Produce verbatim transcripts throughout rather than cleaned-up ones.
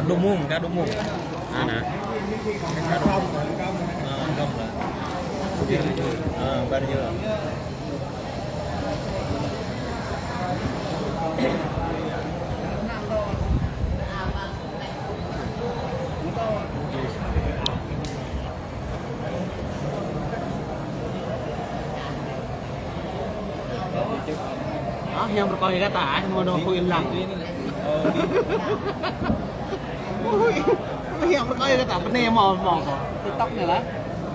Đu mông, cá đu mông. À, nè. Cá đu mông. À, găm rồi. À, bar jơ. Hah, yang berkali kata, ah, mau dong kuil lang. Ui, yang berkali kata, bơnai mơ̆, mơ̆ kơ. TikTok anai lah.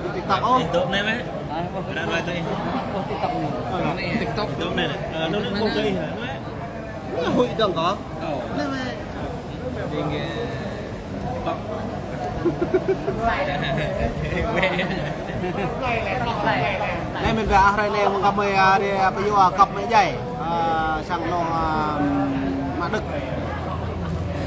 Di TikTok, oh. TikTok anai, mĕ. Ah, oh, berapa itu ini? Oh, TikTok anai. Oh, iya. TikTok. TikTok anai. Eh, lu, lu, lu, lu, lu. Anai huĭ dơ̆ng kơ. Ơ. Anai mĕ. Tinggi. Băk. Anai mĕ gah hrơi anai mơ̆ng gah mơi, ah, ri, ah, pơyua, ah, kăp mơi djai. Ah, sang nong, ah, mă đưk.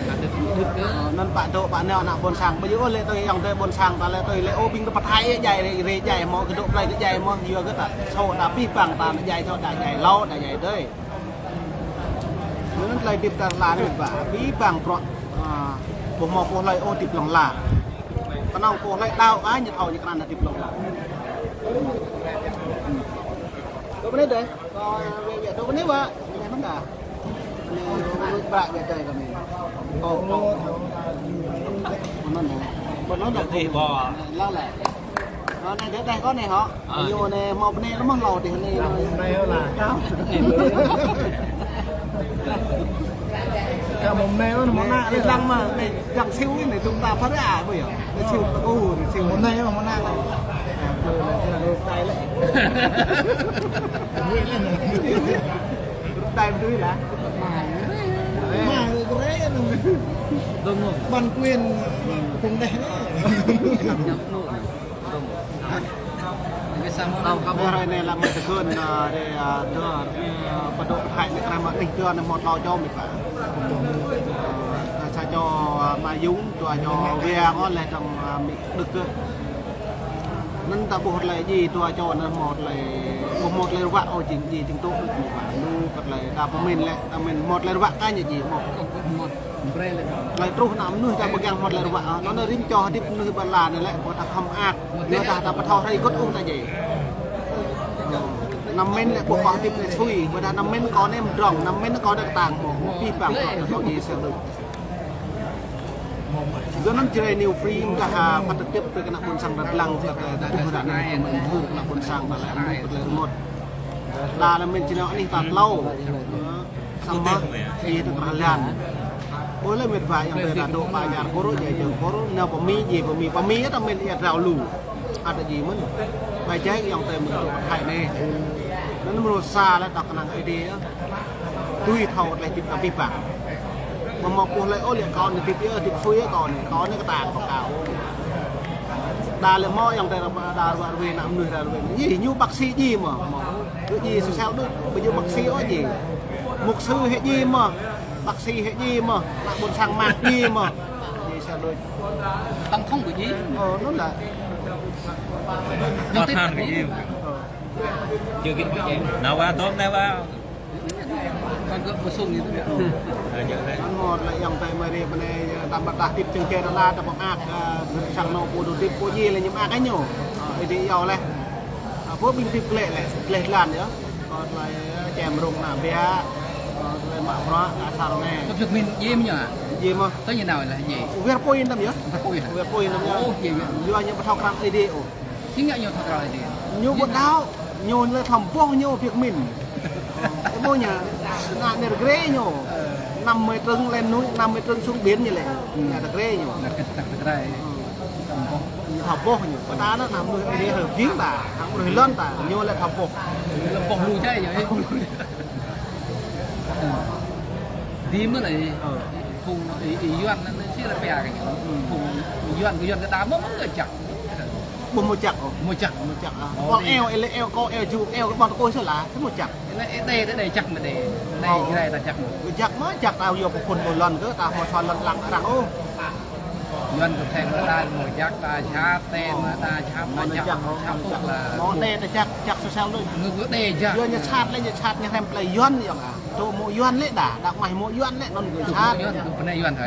Mă đưk, mă đưk, ơ. Ơ, anŭn pă dŏ pă nao ană ƀôn sang. Pơyua lĕ tui ayŏng adơi ƀôn sang ta lĕ tui lĕ, ơ, ƀing ta pơthai djai, ri, ri djai mơ̆, kơ dŏ plei kơ djai mơ̆, yua kơ ta. Sô ta pih pang ta ană djai, sô ta djai, hlâo ta djai dơi. Anŭn tơlơi hơdip ta la anai mĕt wa, abih bang bruă, ah, ƀu hmâo pô hlơi ôh hơdip hlŏng lar. Kơnơ̆ng pô hlơi đaŏ kơ ñu thâo ñu krăn hơdip hlŏng lar. Dŏ pơ anai dơi, kơ wĕ wĕ dŏ pơ anai wa, anai mơ̆n đa. Anai wĕ wĕ bră wĕ dơi kơ mơi. Kơ, kơ. Pơ anŭn dơi. Pơ anŭn dơi. Dih bơ. Lăng lĕ. Ơ, anai dih, dih kơ anai hŏ. Ơ. Ñu anai hmâo bơnai lơ̆m mơ̆ hlâo dih anai. Anai hŏ lah. Kơ. Kơ mơ̆ anai hŏ, mơ̆ anai lăng mơ̆, anai dăng siu anai, tum ta phara bơ yơh. Anai siu ta kơ hu, anai siu. Mơ̆ anai hŏ, mơ̆ anai. Rơtai lĕ. Rơtai bơdui lah. Mai. Mai, rơtai anai. Dơ̆ng hŏ. Bản quyền phung đeh. Ƀơi hrơi anai lăm mơi tơgŭn, ơ, ri, ơ, dơ̆, ơ, pơdŏ pơthai anai krăn mă đih dơ̆ anai hmâo tlâo čô mĕt wa. Ơ, sa čô, ơ, Ama Yung, dua čô Wia ngŏ lĕ dơ̆ng, ơ, mĕ đưk kơ. Anŭn ta ƀuh tơlơi djai dua čô anŭn hmâo tơlơi, ƀu hmâo tơlơi ruă ôh jing djai jing tŭ mĕt wa. Lu kơ tơlơi ta pơmĭn lĕ, ta pơmĭn hmâo tơlơi ruă kơ ñu djai hmâo. Tơlơi truh ană mơnuih ta pơgang hmâo tơlơi ruă, ơ, anŭn rĭm čô hơdip mơnuih ƀơi lŏn anai lĕ, ƀôdah ta khŏm mơak, ƀôdah ta pơthâo hrơi gŏt ôh ta djai. Anăm mĭn lĕ ƀu kơ hơdip lĕ sui, ƀôdah anăm mĭn kơ anai mơdrŏng, anăm mĭn kơ anai kơtang, ƀu, ƀu abih bang kơ ta thâo djai sel đôč. Yua anŭn Jrai New Free mơ̆ng gah, ah, phat tơtip brơi kơ ană ƀôn sang ta lăng, ta, ta, ta, ta, ană ƀôn sang ta lăng, ta lăng rơngot. Ta lăng mĭn čơnơ̆ng anih ta tlâo. Samơ̆, ih tơkrah lan. Ƀu lĕ mĕt wa ayŏng adơi ta dŏ pơ Añiar Kur, djai Añiar Kur, nao pơ Mi, djai pơ Mi, pơ Mi ta mĭn ia drao lu. Ăt djai mơ̆n. Ƀai djai ayŏng adơi mơ̆n dŏ pơ Thái anai. Anŭn mơnuih sa lĕ ta kơnang Ơi Adai yơh. Tui thâo tơlơi hơdip ta abih bang. Mơ̆ hmâo pô hlơi ôh lĕ kâo anai hơdip yơh, hơdip sui yơh kâo anai, kâo anai kơtang kơ kâo. Đa lĕ hmâo ayŏng adơi đa ruă ruai ană mơnuih đa ruă. Yơh, ñu bác sĩ djai mơ̆, hmâo. Kơ djai sơsel đôč, ƀu djơ̆ bác sĩ ôh djai. Mục sư hĕ djai mơ̆, bác sĩ hĕ djai mơ̆, ană ƀôn sang mơak djai mơ̆. Djai sel đôč. Tổng thống kơ djai. Ơ, anŭn lah. Chủ tịch kơ djai. Ơ. Chưa kịp kịp. Nao wa, tôm nao wa. Còn gấp bổ sung như thế nào? Ơ, djơ̆ lĕ. Anŭn hmâo tơlơi ayŏng adơi mơi ri pơ anai, ơ, tam ƀă ta hơdip čơ̆ng čer la, ta pơmơak, ơ, sang anŏ pô dŏ hơdip pô djai lĕ ñu mơak kơ ñu. Ơ, Ơi Adai iâu lĕ. Ơ, pô ƀing hơdip gleh lĕ, gleh lan yơh. Kơ tơlơi, ơ, čem rŭng ană biă, kơ tơlơi mă bruă, kơ asar anai. Kơ Việt Minh djai mơ̆ ñu hă? Djai mơ̆. Tơ ñu nao lĕ djai. Wĕr pui anăm yơh. Wĕr pui hă? Wĕr pui anăm yơh. Ơ, djai, djai. Yua ñu ƀu thâo krăn Ơi Adai ôh. Chính ngă ñu thâo krăn Ơi Adai. Ñu ƀu đaŏ, ñu lĕ thâo boh ñu Việt Minh. Ơ, ƀu ñu, ană nơ̆r Grê ñu. Ơ. Năm mươi trưng lên núi, năm mươi trưng xuống biển ñu lĕ. Ừ. Ană Grê ñu. Ană kơ-, ană Grê. Ừ. Thâo boh. Ñu thâo boh ñu. Ƀôdah ană mơnuih Ơi Adai hrơi jing ta, hăng mơnuih lŏn ta, ñu lĕ thâo boh. Lĕ boh lu čai ñu. Ơ. Djai mơ̆n anai. Ơ. Phung, ih, ih Yuan anai, anai či lĕ pia kơ ñu. Phung Yuan kơ Yuan kơ ta mơ̆ mơ̆ kơ čăk. Ƀu hmâo čăk ôh. Hmâo čăk. Hmâo čăk, ah. Ơ, kâo djai. Eo, ih lĕ eo kâo, eo ju, eo kơ ƀon tơkui sơla, hmâo čăk. Ih lĕ ih đe, đe, đe čăk mơ̆ đe. Đe, ơ, Jrai ta čăk mơ̆. Čăk mơ̆, čăk ta yua pơphun ƀơi lŏn kơ, ta hmâo sua lŏn lăng arăng ôh. Yuan kơ thĕng mơ̆ ta hmâo čăk, ta čăk, tĕ mơ̆ ta čăk, ta čăk, hmâo čăk ôh. Hmâo đe ta čăk, čăk sơsel đôč. Ngă kơ đe čăk. Yua ñu sat lĕ, ñu sat ñu hrăm plei Yuan yơh ah. Tơ hmâo Yuan lĕ đa, đa mă hmâo Yuan lĕ anŭn kơ sat. Yuan, tơ pơ anai Yuan hă.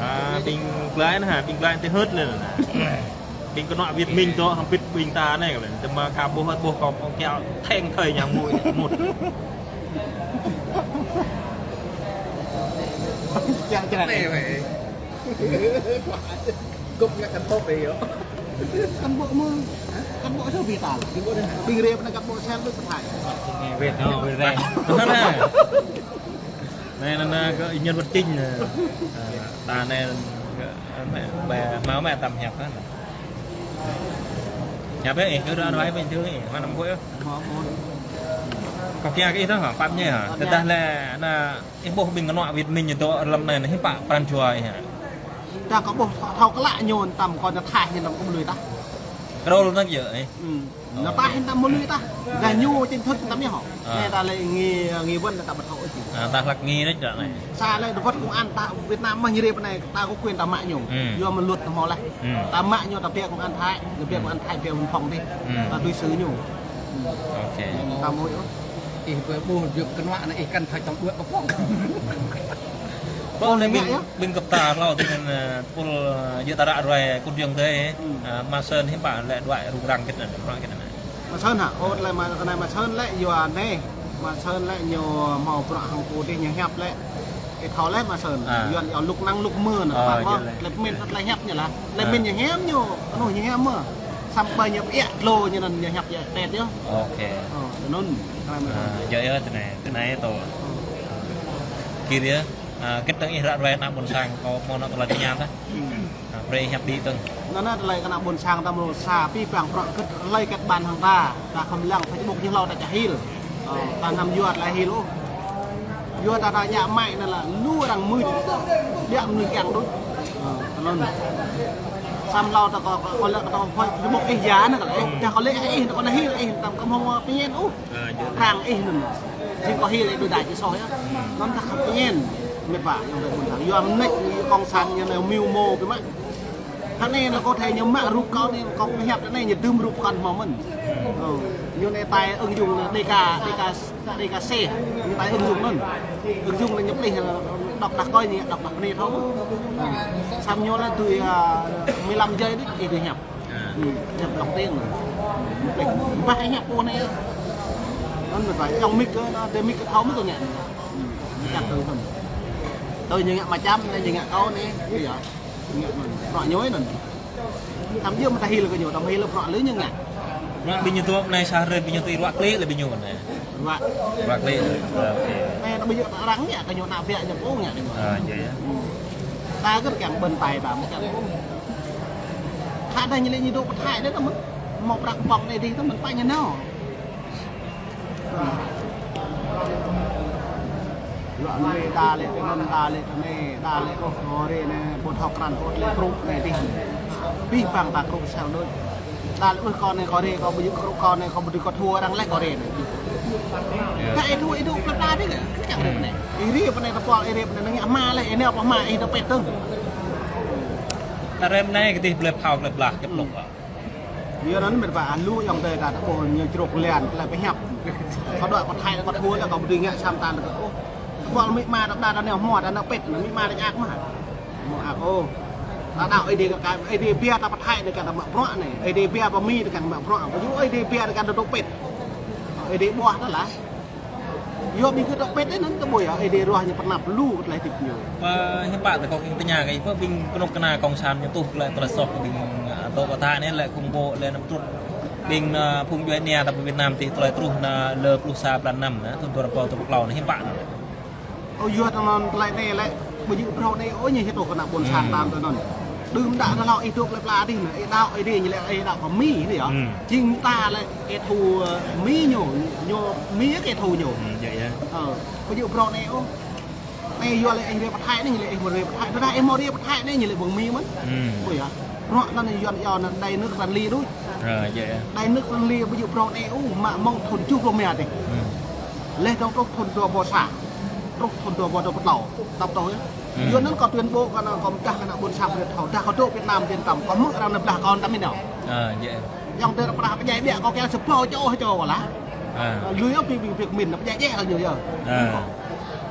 À, ƀing glai anai hă, ƀing glai tơ hơt lĕ anai. Ƀing kơnuă Việt Minh tơ hơbĭt ƀing ta anai kơ lĕ. Tơma ka ƀuh hơt ƀuh kơ kơyâo theng thơi ñu mŭt mŭt. Čang čang. Anai wĕ. Gŏp ngă cán bộ đấy yơh. Cán bộ mơ̆? Cán bộ sao bị tao? Cán bộ đấy. Ƀing rê pơ anai cán bộ sel ƀu pơthai. Việt Nam, Việt Nam. Anai, anai, anai, kơ nhân vật chính anai. À, ta anai, kơ, anai, ƀe, hmâo mă tăm hiăp anai. Hiăp ih, ih kơ ră ruai bình thường ih, mă năm ƀuh ih. Kâo kiăng kơ ih tơ̆ hă, pap ñu hă. Tơdah lĕ anai ih ƀuh ƀing kơnuă Việt Minh ñu dŏ lăm anai, hiư̆m pă pran jua ih hă. Tơdah kâo ƀuh thâo klă ñu tăm kâo anai tha ñu tăm kâo ƀu lui tah. Kơdŏl anŭn yơh ih. Hm. Anŭn tah ñu tăm ƀu lui tah. Tơdah ñu chính thức tăm yơh hă. À. Anai ta lĕ nghi, nghi vấn ta ƀu thâo ôh či. À, ta hlăk nghi đôč anai. Sa lĕ dŏ wơ̆t công an ta Việt Nam mơ̆ ñu rê pơ anai, ta có quyền ta mă ñu. Hm. Yua mơ̆ luật ta hmâo laih. Hm. Ta mă ñu ta pia công an Thái, ñu pia công an Thái pia văn phòng đi. Hm. Ta đối xử ñu. Ok. Ta mui ôh. Ih ƀu ƀuh djŏp kơnuă anai ih kăn thâo čŏng đuaĭ kơ pŏk. Pŏk anai ƀing, ƀing kơp ta hlâo tui anŭn, ơ, tơpul, ơ, djơ̆ ta ră ruai kŭt jơ̆ng tơi. Hm. Ơ, Ma Sơn hiư̆m pă lĕ đuaĭ rŭng răng kơ anai, bruă kơ anai. Ma Sơn hă? Ơ, tơlơi Ma, tơlơi Ma Sơn lĕ yua anai. Ma Sơn lĕ ñu hmâo bruă hăng pô dih ñu hiăp lĕ. Ih thâo lĕ Ma Sơn. À. Yua anŭn yua luk năng luk mơ̆n. Ơ, yơh lĕ. Tơlơi pơmĭn tơlơi hiăp ñu lah. Tơlơi pơmĭn ñu hiam ñu, anŭn ñu hiam mơ̆. Samơ̆ ñu ƀiă glô ñu anŭn ñu hiăp yơh pet yơh. Ok. Ơ, anŭn. Tơlơi Ma Sơn. À, yơh yơh, tui anai, tui anai tơ. Kir yơh. À, kơ tơ̆ng ih ră ruai ană ƀôn sang kâo hmâo anŏ tơlơi tơña tah. Hm. À, brơi hiăp đĭ tơ̆ng. Anŭn anai tơlơi kơ ană ƀôn sang ta mơ̆ sa pĭ păng prŏ kơ tơlơi kơ ƀan hăng ta. Ta khŏm lăng Facebook ñu hlâo ta čă hil. Ơ, ta anăm yua tơlơi hil ôh. Yua ta ta ñă mai anai lah lu arăng mưč. Biă mơnuih kiăng đôč. Ơ, anŭn. Samơ̆ hlâo ta kâo, kâo lĕ kâo ta Facebook ih ya anai kơ lĕ. Ih, dah kâo lĕ ih, kâo anai hil ih, tăm kâo hmâo pơñen ôh. Ơ, yơh. Arăng ih anŭn. Jing kâo hil ih đôč đa či soh yơh. Anŭn ta khŏm pơñen. Mĕt wa, ayŏng adơi ƀôn sang. Yua mơneč cộng sản ñu anai mưu mô biă mă. Hăng anai anŭn kâo thâo ñu mă rup kâo anai, kâo pơhiăp anai ñu dưm rup kâo hmâo mơ̆n. Ơ, ñu anai tải ứng dụng anai đê ca, đê ca, đê ca C, ñu tải ứng dụng anŭn. Ứng dụng anai ñu plih, đŏk đah kơi ñu, đŏk đah kơnê thâo. Samơ̆ ñu anai tui, ơ, mười lăm giây đôč, ih tui hiăp. Hm, hiăp lŏk teng. Plih, bah hiăp pô anai. Anŭn mĕt wa, ayŏng mik kơ, anai, đe mik kơ thâo mơ̆ kơ ngă. Hm, ngă tui anŭn. Tui ñu ngă mơčăm, anai ñu ngă kâo anai. Yơh. Ngă anŭn, bruă ñu anŭn. Tăm yơh mơ̆ ta hil kơ ñu, tăm hil bruă lĕ ñu ngă. Bruă ƀing ñu tŭ anai sa hrơi ƀing ñu tŭ ruă klĭ lĕ ƀing ñu anai. Ruă. Ruă klĭ. Ok. Anai ta ƀu djơ̆ ta arăng ngă, kơ ñu ană biă ñu pô ngă anai. À, yơh yơh. Ta kơ kiăng ƀơ̆n tai ta mơ̆ kiăng pô. Khă dah ñu lĕ ñu dŏ pơthai đôč tơ mơ̆n. Hmâo prăk pŏk anai dih tơ mơ̆n pă ñu nao. Lŏ anai ta lĕ, tơ anŭn ta lĕ, tơ anai ta lĕ, ôh, kâo rê anai, ƀu thâo krăn ôh, lĕ krŭ anai dih. Pĭ păng ta krŭ sel đôč. Ta lĕ, ôh, kâo anai, kâo rê, kâo ƀu djơ̆ krŭ kâo anai, kâo ƀu djơ̆ kâo thua arăng lĕ, kâo rê anai. Yơh. Kâo ih thua, ih dŏ plơi pla dih kơ, kơ čang rê anai. Ih rê pơ anai tơpul, ih rê pơ anai, anai ngă hmua lĕ, ih nao pơ hmua, ih dŏ pĕt tơ̆ng. Ta rem anai kơ dih blep phao, blep blah, kơ plŏk. Yua anŭn mĕt wa lu ayŏng adơi ta tơƀuh ñu čruk lian tơlơi pơhiăp. Kâo dŏ kâo thâo lĕ kâo thua lĕ kâo ƀu dưi ngă sam tan lĕ kâo ôh. Tơƀuh amĭ ama ta đa ta nao hmua ta nao pĕt amĭ ama ta ñă ak mơ̆. Mơ̆ ak ôh. Ta đaŏ Ơi Adai kơ kâo, Ơi Adai pia ta pơthai anai kơ ta mă bruă anai. Ơi Adai pia pơmĭn ta kơ ta mă bruă. Ƀu djơ̆ Ơi Adai pia ta kơ ta dŏ pĕt. Ơi Adai ƀuah ta lah. Yua ƀing gơ̆ dŏ pĕt anŭn tơƀuh yơh, Ơi Adai ruah ñu pơanăp lu kơ tơlơi hơdip ñu. Ơ, hiư̆m pă tơ kâo kiăng tơña kơ ih, pơ ƀing kơnuk kơna cộng sản ñu tuh tơlơi, tơlơi soh kơ ƀing, ơ, dŏ pơ ta anai lĕ khủng bố lĕ anăm truh. Ƀing, ơ, phung djuai ania ta pơ Việt Nam tih tơlơi truh anai lơ pluh sa blan năm anai, thŭn dua rơbâo dua pluh klâo anai hiư̆m pă anŭn. Ơ, yua tơ anŭn tơlơi anai lĕ, ƀu djơ̆ phrâo anai ôh ñu hơtuh kơ ană ƀôn sang ta tơ anŭn. Đưm đă tơlơi ih dŏ plơi pla adih anŭn, ih đaŏ Ơi Adai ñu lĕ ih đaŏ kơ Mi anŭn yơh. Hmm. Jing ta lĕ kẻ thù, ơ, Mi ñu, ñu Mi kẻ thù ñu. Hmm, yơh, yơh. Ơ, ƀu djơ̆ bruă anai ôh. Anai yua lĕ ih rai pơ Thái anai ñu lĕ ih ƀu rai pơ Thái. Tơdah ih hmâo rai pơ Thái anai ñu lĕ ƀing Mi mơ̆n. Hmm. Ƀu yơh. Bruă anŭn yua, yua anŭn đai nước răng li đôč. Ơ, yơh, yơh. Đai nước răng li ƀu djơ̆ bruă anai ôh, mă mơ̆ng thŭn tơjuh pluh rơma adih. Hmm. Leh dơ̆ng truh thŭn dua rơbâo sa. Truh thŭn dua rơbâo dua pluh klâo. Tơpă tui. Hmm. Yua anŭn kâo tuyên bố kơ ană, kâo pơdah kơ ană ƀôn sang Việt Nam, dah kâo dŏ Việt Nam, Việt Nam, kâo hmư̆ arăng anai blah kâo tăm mơ̆n anŭn. Ơ, yơh. Yang tơ prah pơdjai ƀiă kâo kiăng sơbâo čô hơčô kơ lah. Ơ. Lui ôh ƀing, ƀing, ƀing pơmĭn pơdjai jĕ arăng ñu yơh. Ơ.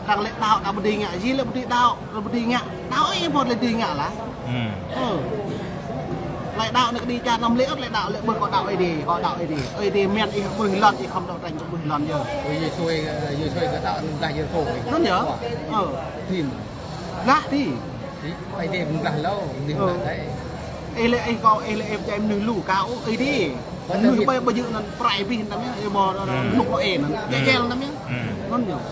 Arăng lĕ đaŏ, đaŏ ƀu dưi ngă, jing lĕ ƀu dưi đaŏ, ƀu dưi ngă. Đaŏ ih ƀu dưi ngă lah. Hmm. Ơ. Tơlơi đaŏ anai kơđi čar anăm lĕ ôh, tơlơi đaŏ lĕ ƀơi kâo đaŏ Ơi Adai, kâo đaŏ Ơi Adai. Ơi Adai mơ̆n ih ƀuh lŏn, ih khŏm đaŏ tơlơi ƀuh lŏn yơh. Ôi, Yêsu, Yêsu kơ đaŏ anŭn blah Yêsu. Anŭn yơh. Ơ. Blah adih. Ih, Ơi Adai ƀu blah hlâo, ƀu blah hlâo. Ih lĕ ih kâo, ih lĕ ih pơdjai mơnuih lu kâo, ih dih. Mơnuih ƀai ƀu djơ̆ anŭn prai abih anŭn yơh, ih mơ̆ anŭn nuk mơ̆ ih anŭn. Jĕ jel anŭn yơh. Anŭn yơh.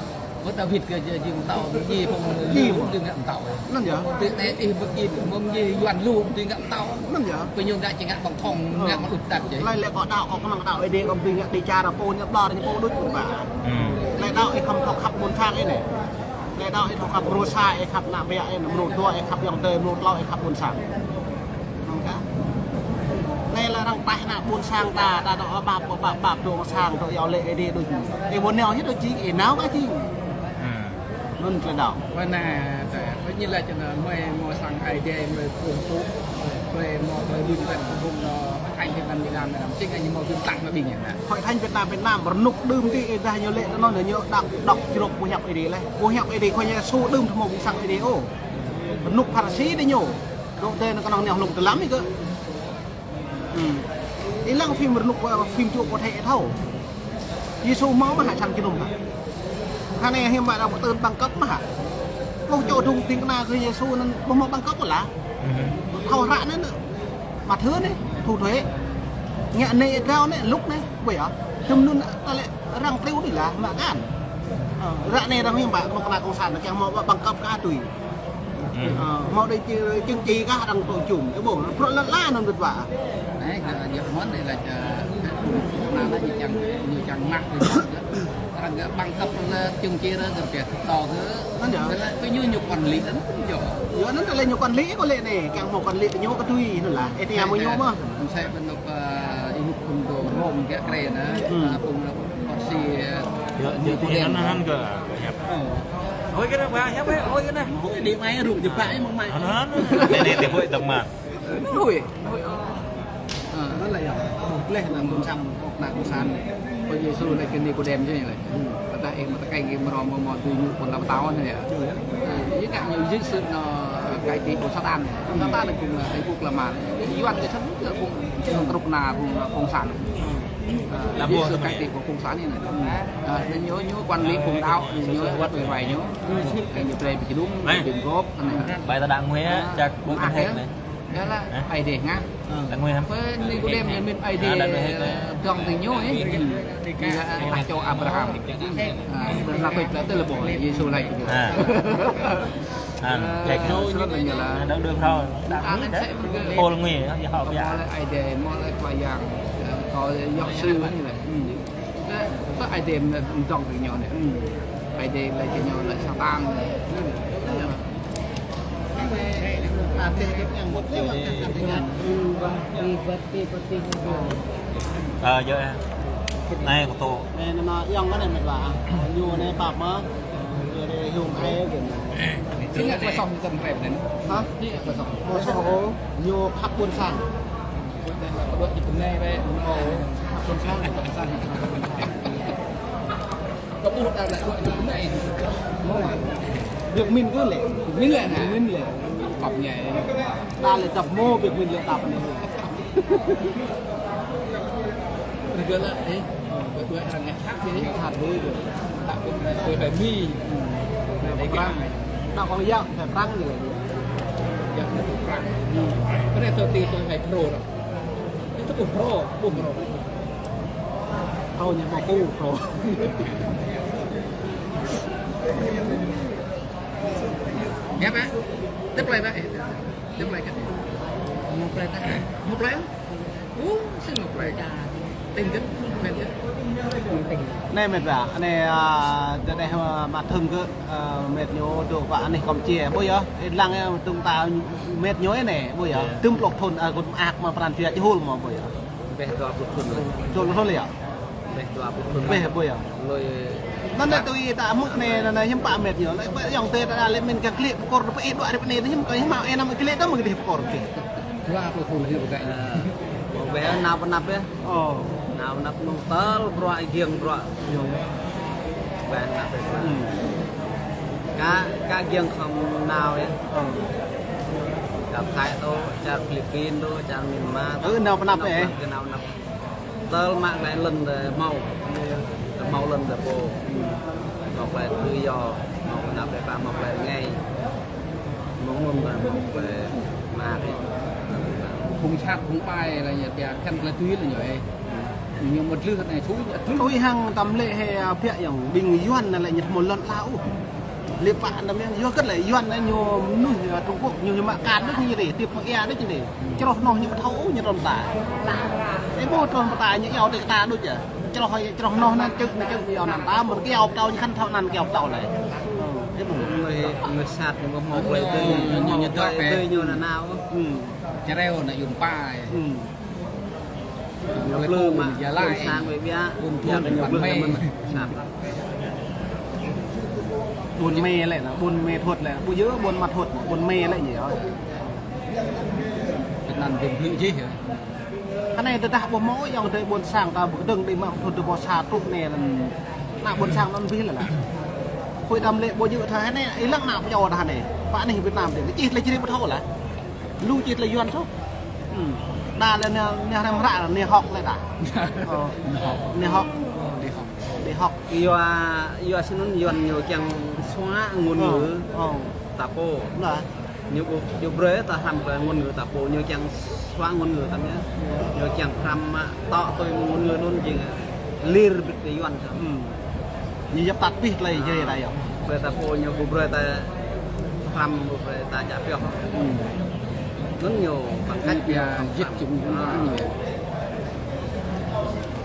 Ơ, Dawid kơ jing pơtao, jing pơtao. Anŭn yơh. Tui anai ih ƀu jing mơ̆ jing Yuan lu, jing pơtao. Anŭn yơh. Pơñu ngă či ngă ƀơ̆ng thŏng, ngă mơ̆ đup tap jĕ. Tơlơi lĕ kâo đaŏ, kâo kơnang đaŏ Ơi Adai, kâo ƀu dưi ngă đĭ čar pô ñu ƀlŏr ñu pô đôč ƀă. Hmm. Tơlơi đaŏ ih khŏm thâo khăp ƀôn sang ih anai. Tơlơi đaŏ ih thâo khăp mrô sa, ih khăp ană bă ih, mrô dua ih khăp ayŏng adơi, mrô klâo ih khăp ƀôn sang. Anŭn kah. Anai lĕ arăng taih ană ƀôn sang ta, ta dŏ ƀap, ƀap, ƀap dŏ sang, dŏ iâu laĭ Ơi Adai đôč. Ih ƀu nao hĭ dŏ jing, ih nao kah jing. Hmm. Anŭn tơlơi đaŏ. Ƀơi anai, ta, ƀơi anai lĕ čang anai, mơi hmâo sang Ơi Adai, mơi phung phung, mơi hmâo, mơi ƀuh tơlơi phung phung anŭn, Thái Việt Nam, Việt Nam, Nam, sing anai hmâo tơlơi tơlơi anai ƀing anai. Hội Thánh Việt Nam, Việt Nam, rơnŭk đưm adih ih dah ñu lĕ tơ anŭn ñu đaŏ, đaŏ črŏk boh hiăp Ơi Adai lĕ. Boh hiăp Ơi Adai khua Yêsu đưm tơ hmâo ƀing sang Ơi Adai ôh. Rơnŭk Pharisi đơi ñu. Dŏ tơ anŭn kơnơ̆ng anai hlŏng tơlăm ih kơ. Hmm. Ih lăng phim rơnŭk, phim čuă pô thê thâo. Yêsu hmâo mơ̆ hă sang jơnum hă? Hă anai hiư̆m pă arăng pơtơ̆n bằng cấp mơ̆ hă? Ƀu čô đŭng ding kơna kơ Yêsu anŭn ƀu hmâo bằng cấp ôh lah. Hmm. Thâo hră anai anŭn. Mathiơ anai, thu thuế. Ngă anai, drao anai, Luk anai, ƀu yơh. Tơm anŭn ta lĕ arăng triu đôč lah, mă kan. Ơ, hră anai arăng hiư̆m pă, mơ̆ng kơna cộng sản, kiăng hmâo bằng cấp kah tui. Hmm. Ơ, hmâo đĭ či-, chứng chỉ kah arăng tŏ čum, ih ƀuh, bruă lăn ala anŭn wơ̆t wă. Anai, gơ̆, gơ̆ hmâo anai lĕ, ơ, anŭn lĕ ñu čang, ñu čang mă, ñu čang gơ̆. Arăng gơ̆ bằng cấp lĕ chứng chỉ ră gơ̆ pĕ tŏ gơ̆. Anŭn yơh. Gơ̆ lĕ pơ ñu ñu quản lý anŭn yơh. Yơh anŭn lĕ ñu quản lý kơ lĕ anai, kiăng hmâo quản lý ñu kơ tui anŭn lah. Ih tơña mơ̆ng ñu mơ̆. Mơsĕ pơnŭk, ơ, ih mŭk phun dô Rôm gơ̆ krê anŭn. Hmm. Ơ, phung, ơ, Pharisi, ơ, yơh, yơh, Nikôdem anŭn, anŭn gơ̆. Ơ. Ôi, kơ anai, ƀă, hiăp, ơi, ôi, kơ anai. Ôi, đĭ mai rŭ jơpă, ih mơ̆ng mai. Anŭn, anŭn. Anai, anai, tơ ƀuh tơ̆ng mă. Ôi, ôi. Ơ, anŭn lĕ yơh. Ƀuh leh ană ƀôn sang, ană ƀôn sang. Ơ Yêsu lĕ kơ Nikôdem jing lĕ. Tơdah ih mă tơkeng ih mơrô mơ̆ mơ̆ tui ñu pô la pơtao anai yơh. Ơ, ih ngă ñu jing sư̆ anŭn cải thị của Satan. Satan anai kơ anai ih ƀuh lăm anai. Yuan kơ sơ̆ kơ phung, phung truh anai phung cộng sản. Ơ, jing sư̆ cải thị của cộng sản anai. Ơ, anŭn ñu, ñu quản lý phung đaŏ, ñu, ñu, ñu, ñu brơi pơčơdŭng, pơčơdŭng gŏp, anai. Bai ta đang ngui á, čak ƀu kơnhek anai. Yơh lah, Ơi Adai ngă. Đang ngui hăm? Pơ Nikôdem ñu mĭn Ơi Adai, ơ, dŏng tơ ñu ih. Ñu lah, ơ, čô Abraham. Ơ, pơ anai pơčơ̆ tơlơi ƀuh, Yêsu laĭ kơ ñu. Ơ. Ơ, laĭ kơ ñu. Sơrơ̆t ñu lah. Đang đuaĭ phrâo. Đang ngui dah. Pôl ngui, yơh, hŏ biă. Hmâo laĭ Ơi Adai, hmâo laĭ Khua Yang. Ơ, kâo yŏk sư ñu laĭ. Ơ, pơ Ơi Adai dŏng tơ ñu anai. Ơi Adai laĭ kơ ñu laĭ Satan. Ơ, yơh, ơ. Anai kâo tŏ. Anai, anŭn, anŭn, ayŏng anai mĕt wa. Ñu anai pap mơ̆. Ñu anai hiư̆m ai kơ. Sing ngă pơsong tơm rep anai. Hă? Sing ngă pơsong. Pơsong ôh, ñu khăp ƀôn sang. Pơđuaĭ či pơnai wơ̆t. Ơ, khăp ƀôn sang, khăp ƀôn sang. Kơ ƀuh ta lĕ ƀuh ñu anai. Việt Minh kơ lĕ. Việt Minh lĕ anai. Việt Minh lĕ. Pap ñai. Ta lĕ dăp mơ̆ Việt Minh lĕ tap anai. Rơgơi lĕ, ơ, kơ tui arăng ngă hăt dih. Ngă hăt dih. Ta kơ tui ƀai Mi. Ƀai Prăng. Ta kơ yă, ƀai Prăng ñu lĕ. Yă, ƀai Prăng. Kơ anai tui tui ƀai Pro. Ih tơ ƀuh Pro, ƀuh Pro. Pro ñu hmâo pô Pro. Yă, Pak. Tơplơi, Pak. Tơplơi kơ. Một plei ta. Một plei. Ú, xin một plei. Tên gấp, tên gấp. Anai met wa, anai, a, tơ anai, a, mă thơ̆ng kơ, a, met ñu dŏ pơ anai Campuchia, ƀu yơh. Ih lăng, a, tơ̆ng ta met ñu anai, ƀu yơh. Tơm plŏk thun, a, gŭt mơak mă pran jua jơhul mă, ƀu yơh. Ƀĕ dua pluh thun lĕ. Dua pluh thun lĕ yơh. Ƀĕ dua pluh thun. Ƀĕ ƀu yơh. Lơi. Anŭn anai tui ta mŭk anai, anŭn anai hiư̆m pă met ñu. Lĕ ƀĕ ayŏng adơi ta lĕ min kơ klĕ pơkor tơ pơ-ih dua rơp anai, hiư̆m kơ hiư̆m mă anăm klĕ tơ mă kơ dih pơkor kơ. Dua pluh thun hiư̆m pơkă. Ơ. Mơ̆ng ƀĕ nao pơnăp yơh. Ơ. Nao pơnăp mơ̆ng tơl bruă giŏng bruă. Giŏng. Ƀĕ nao pơnăp. Hmm. Kơ, kơ giŏng khŏm nao yơh. Ơ. Kơ Thái tơ, čar Philippin tơ, čar Myanmar tơ. Ơ, nao pơnăp yơh. Nao pơnăp. Tơl mă glaĭ lŏn đe hmâo. Hmâo lŏn đe pô. Hmâo glaĭ tự do. Hmâo kơ nao pơpă, hmâo glaĭ ngai. Hmâo lŏn đe hmâo glaĭ mă. Phung sat, phung ƀai lĕ ñu pia khăn glaĭ tui lĕ ñu ê. Ñu mơ̆ tlưh anai sui, tlưh. Tui hăng tơm lĕ he, a, pia yang ƀing Yuan anai lĕ ñu hmâo lŏn ala ôh. Lĕ pă anŭn yơh, yua kơ lĕ Yuan anai ñu mơnuih, a, Trung Quốc, ñu, ñu mă kar đôč ñu rê, tip mă ia đôč ñu rê. Čroh noh ñu ƀu thâo ôh ñu trŏm ta. Ê, ƀu trŏm ta ñu iâu tê kơ ta đôč yơh. Čroh, čroh noh anŭn čư̆, anŭn čư̆ ñu iâu anăn ta, mơ̆n kơ iâu pơtâo ñu khăn thâo anăn kơ iâu pơtâo lĕ. Ơ, ê ƀu. Người, người sat ñu ƀu hmâo glaĭ tui, ñu, ñu, ñu hmâo glaĭ tui ñu nao nao. Hmm. Čơreo anai yun pai. Hmm. Ñu plư mă, Gia Lai. Ƀôn sang wĕ biă. Ƀôn thôn, ƀôn mê. Ƀôn mê lĕ nă, ƀôn mê thuôt lĕ, ƀu djơ̆ ƀôn mă thuôt, ƀôn mê lĕ ñu yơh. Việt Nam ƀôn blư̆ jih yơh. Anai tơdah ƀu hmâo ayŏng adơi ƀôn sang ta ƀu kơdơ̆ng đĭ mă thuôt tơ pô sa truh anai lĕ. Nă ƀôn sang anŭn bih lĕ lah. Khôi đam lĕ ƀu djơ̆ thơ anai, ih lăng nă pơjâo dah anai. Pă anai Việt Nam dih, čih lĕ čih ƀu thâo lah. Lu čih lĕ Yuan soh. Hmm. Đa lĕ anai, anai hrăm hră anai hŏk lĕ đa. Ơ. Anai hŏk. Anai hŏk. Anai hŏk. Yua, yua snăn Yuan ñu kiăng xóa ngôn ngữ ta pô. Ñu ƀu, ñu brơi ta hrăm kơ ngôn ngữ ta pô, ñu kiăng xóa ngôn ngữ ta mơ̆n. Ñu kiăng hrăm mă tŏ tui ngôn ngữ anŭn jing lir bĭt kơ Yuan. Hmm. Ñu djăp tat pih tơlơi jrê ta yơh. Brơi ta pô ñu ƀu brơi ta hrăm, ƀu brơi ta čă pioh. Hmm. Anŭn ñu bằng cách ñu pia hrăm.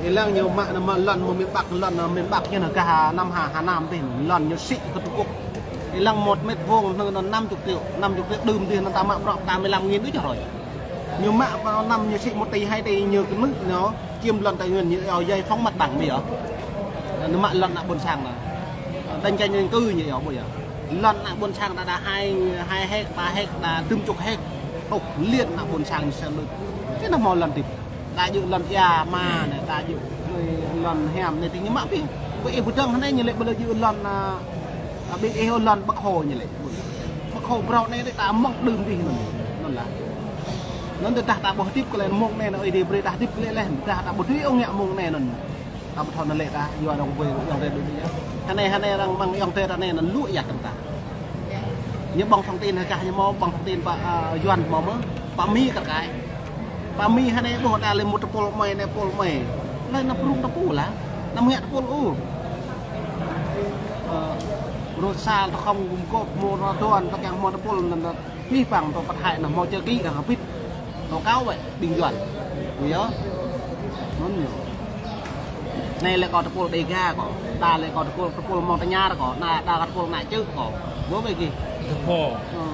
Ih lăng ñu mă, mă lŏn mơ̆ng miền Bắc, lŏn, ơ, miền Bắc ñu nă gah Nam Hà, Hà Nam tih, lŏn ñu sĭ kơ Trung Quốc. Ih lăng một mét vuông anŭn, anŭn năm chục triệu, năm chục triệu đưm tih anŭn ta mă prŏ ta mười lăm nghìn đôč čoh rơi. Ñu mă pơ năm ñu sĭ một tỷ, hai tỷ ñu kơnư̆ ñu. Chiếm lŏn tài nguyên ñu iâu giải phóng mặt bằng ƀu yơh. Ñu mă lŏn ană ƀôn sang nă. Đánh tranh định cư ñu iâu ƀu yơh. Lŏn ană ƀôn sang đa đa hai, hai héc, ba héc, đa tơm chục héc. Ôh, liên ană ƀôn sang ñu sa lưt. Kơ nă hmâo lŏn tip. Đa djơ̆ lŏn ia ma nă, đa djơ̆ lŏn hiam nă, tih ñu mă pih. Kơ ih pơdơ̆ng hơnai ñu lĕ ƀu lĕ djơ̆ lŏn, a, a, ƀing ih lŏn Bắc Hồ ñu lĕ. Bắc Hồ brâo anai lĕ ta mơ̆ng đưm tih anŭn. Anŭn lah. Anŭn tơdah ta ƀu hơdip kơ lĕ mơ̆ng anai anŭn, ih dih brơi ta hơdip kơ lĕ leh, tơdah ta ƀu dưi ôh ngă mơ̆ng anai anŭn. Ta ƀu thâo anŭn lĕ ta, yua dong wei, yua dong wei. Hơnai, hơnai arăng mơ̆ng ayŏng adơi ta anai anŭn lu ia tơ̆ng ta. Ñu ƀơ̆ng thông tin hơkah ñu hmâo, ƀơ̆ng thông tin pơ, a, Yuan hmâo mơ̆, pơ Mi kar kaĭ. Pơ Mi hơnai ƀuh đa lĕ mŭt tơpul mơi, anai tơpul mơi. Lĕ ană prung tơpul lah, anăm ngă tơpul ôh. Ơ, rŏt sal tơkhŏm gum gôp hmâo rŏ tuan, tơkeng hmâo tơpul anŭn. Pih păng tơ pơthai nă hmâo čơ kĭ kơ hơbĭt. Tơ kâo wĕ, ƀing Yuan. Ƀu yơh. Anŭn ñu. Anai lĕ kâo tơpul Đêga kâo. Đa lĕ kâo tơpul, tơpul mơ̆ng tơñar kâo. Đa, đa kâo tơpul ană čư̆ kâo. Ƀu wĕ gih. Tơpul. Ơ.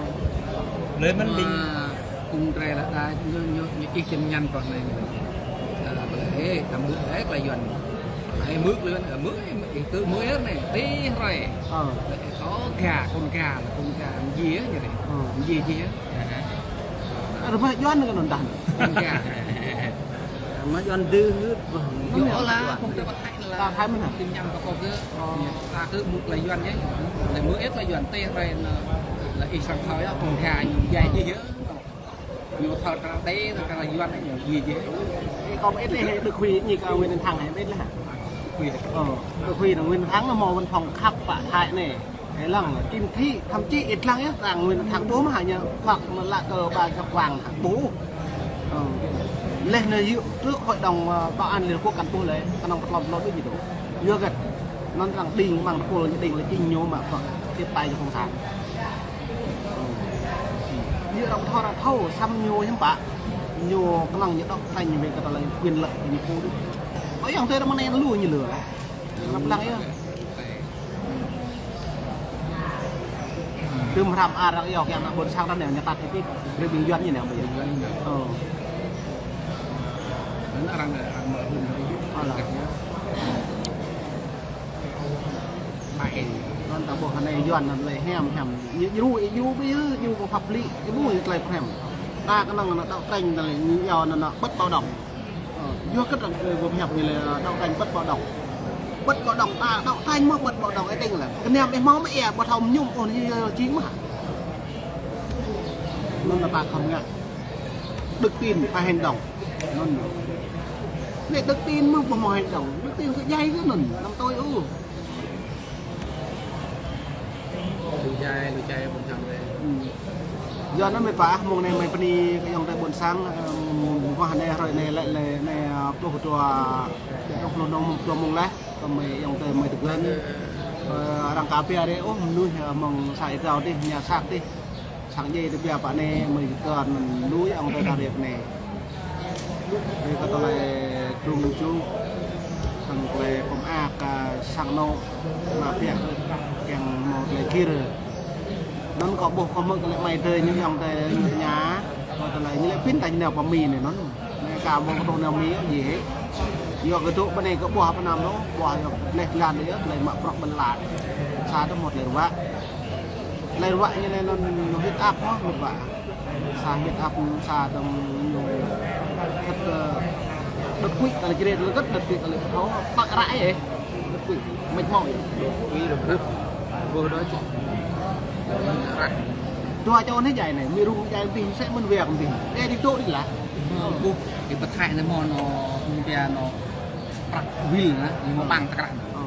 Lĕ mơ̆n ƀing. Ơ, kung trei lĕ đa, ñu, ñu, ñu čih čim ñăn kâo anai. Ơ, ƀu lĕ, ê, ta mư̆ lĕ, tơlơi Yuan. Ai mư̆ lĕ, ơ, mư̆, ê, mư̆, ê, tơ mư̆ ê anai. Tih hrơi. Ơ. Lĕ kâo ga, kung ga, kung ga, mjê, ñu rê. Ơ. Mjê, jê. Arăng mă Yuan kơ anŭn dah. Mă Yuan dư hưt. Yua lah, kung tơ pơthai lah. Ta Thái mơ̆n hă? Tim ñăm kơ kâo kơ. Ơ. Ta kơ mŭt lah Yuan yơh. Lĕ mư̆ ĕt lah Yuan tih rai anŭn. Lah ih sang thâo yơh, kung ga ñu djai jih yơh. Ñu thâo tra đe, tra Yuan ñu djai jih. Kâo ĕt lĕ Đức Huy ñu kơ Nguyễn Tấn Thắng ĕt lah. Đức Huy. Ơ, Đức Huy anŭn Nguyễn Tấn Thắng anŭn hmâo văn phòng khăp pơ Thái anai. Ih lăng, Kim Thị, thậm chí ih lăng yơh, arăng Nguyễn Tấn Thắng ƀu mă hă ñu, hoặc là lạ cờ ba chọc vàng hă ƀu. Ơ. Leh anai yua trước Hội đồng, ơ, Bảo an Liên Hợp Quốc kăn ƀuh lĕ, kăn nong pơtlŏm tlŏm đôč ñu dŏ. Yua gĕt, anŭn arăng đing, mơ̆ng tơpul ñu đing lĕ jing ñu mă hoặc tiếp tay cho cộng sản. Ơ. Yua Thâo arăng thâo, samơ̆ ñu hiư̆m pă. Ñu kơnơ̆ng ñu dŏ tañ ñu wơ̆t kơ tơlơi quyền lợi ñu pô đôč. Ơ, ayŏng adơi mơ̆ng anai lu ñu lơ. Lăp lăng yơh. Tơm hrăm arăng yơh, kiăng ană ƀôn sang ta anai ñu tat hĭ, brơi ƀing Yuan ñu anai ƀơi. Ƀing Yuan ñu anai. Ơ. Anŭn arăng, arăng mă hŭn. Alah. Anŭn ta ƀuh anai Yuan anŭn lĕ hiam hiam. Ñu djru, ñu ƀu djru, ñu ƀu pap lĭ, ñu ƀu tơlơi pơhiam. Ta kơnơ̆ng anŭn đaŏ tañ tơlơi ñu yua anŭn anŭn bất bạo động. Ơ, yua kơ ta, ơ, ƀu pơhiam ñu lĕ đaŏ tañ bất bạo động. Bất bạo động ta đaŏ tañ mơ̆ bất bạo động ih tĭng lĕ. Kơ niam ih hmâo mơ̆ ia ƀu thâo mơñum ôh ñu či mă. Anŭn ta khŏm ngă. Đức tin phải hành động. Anŭn. Lĕ đức tin mơ̆ ƀu hmâo hành động. Đức tin kơ djai kơ anŭn. Năm tôi ôh. Lu djai, lu djai ƀôn sang anai. Yua anŭn mơ̆ pă, mơ̆ng anai mơi bơni kơ ayŏng adơi ƀôn sang, ơ, mơ̆ng anai hrơi anai lĕ, lĕ anai, ơ, pluh dua, pluh dua mông, pluh mông laih, kơ mơi ayŏng adơi mơi tơguan. Ơ, arăng ka pia rai, ôh, mơnuih, ơ, mơ̆ng sa ih rao dih, ñu sat dih. Sang djai tơbiă pă anai, mơi tơguan mơ̆n lu ayŏng adơi ta rai pơ anai. Ƀơi kơ tơlơi trung tru, sang tơlơi pơmơak, ơ, sang anŏ, mă biă, kiăng hmâo tơlơi gir. Anŭn kâo ƀuh kâo hmư̆ kơ lĕ mơi adơi ñu ayŏng adơi ñu tơña, kơ tơlơi ñu lĕ pĭn ta ñu nao pơ Mi anai anŭn. Anai ka hmâo kơ tŏ nao Mi yơh, djai hĭ. Yua kơ tŏ pơ anai kơ ƀuh pơ anăm anŭn, ƀuh yua leh lan yơh, tơlơi mă prŏk ƀơi lan. Sa tơ̆ hmâo tơlơi ruă. Tơlơi ruă ñu anai anŭn huyết áp hmâo, mĕt wa. Sa huyết áp sa tơ̆ng ñu khĕt, ơ, đột quỵ, tơlơi čơđai tơlơi gĕt, đột quỵ tơlơi thâo, tơlơi ră ih. Đột quỵ, mệt mỏi. Đột quỵ rồi. Ƀuh đôč. Ră. Dua čô anai djai anai, mĭ rŭng djai anŭn tih, mơsĕ mơ̆n wơ̆t anŭn tih. Ơ, dĭ dŏ dih lah. Ơ, ƀuh, ih pơthai anai hmâo anŭn, ñu pia anŭn prăk wil anŭn, ñu hmâo păng tơkrah anŭn. Ơ.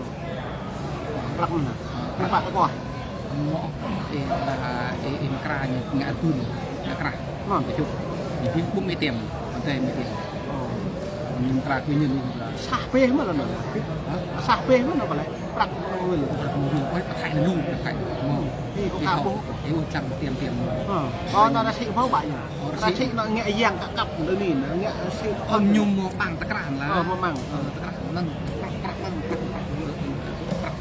Prăk anŭn. Prăk pă tơkuah. Mơ̆, ih, ih, ih mơkra ñu ngă dun, ngă krah. Anŭn. Ih čŭp. Ih ƀuh mơ̆ tiêm, anŭn tơ̆ mơ̆ tiêm. Ơ. Ñu mơkra kơ ñu, ñu mơkra. Sah peh mơ̆ anŭn. Hă? Sah peh mơ̆ anŭn pơlĕ. Prăk anŭn wil. Prăk anŭn wil. Ôi, pơthai anŭn, pơthai anŭn. Ih, kâo ka ƀuh. Ih, ôh, čang tiêm, tiêm. Ơ. Ơ, anŭn rơsĭ ƀu ƀă ñu. Ơ, rơsĭ. Rơsĭ anŭn ngă yang kăp kăp anŭn anai, ngă rơsĭ. Ơ, ñu hmâo păng tơkrah lah. Ơ, hmâo păng. Ơ, tơkrah. Anŭn prăk, prăk, anŭn prăk, prăk,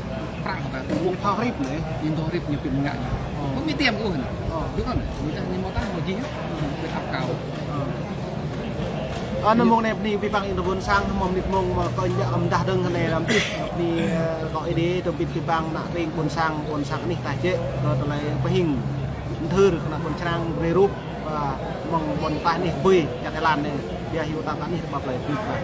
prăk, prăk, prăk. Ñu thâo hrip lĕ. Ñu thâo hrip ñu pĭt ngă. Ơ. Kơ mĭ tiêm kơ anŭn. Ơ. Dŏ anŭn. Ñu ta ñu hmâo tah hmâo jing. Pĭt ăp kâo. Ơ. Anŭn mơ̆ng anai bơni abih bang ayŏng adơi ƀôn sang, mơ̆ng mơnit mơ̆ng mơ̆ kơ ñu amăng dah dơ̆ng anai lăm tih. Bơni, ơ, kơ Ơi Adai, tơm abih bang ană tring ƀôn sang, ƀôn sang anih ta jĕ, kơ tơlơi pơhing. Mơthưr kơ ană ƀôn sang, brơi rup, ơ, mơ̆ng ƀôn ta anih bui, čar Thái Lan anai, biă hyu ta anih, ƀă plơi bui ta.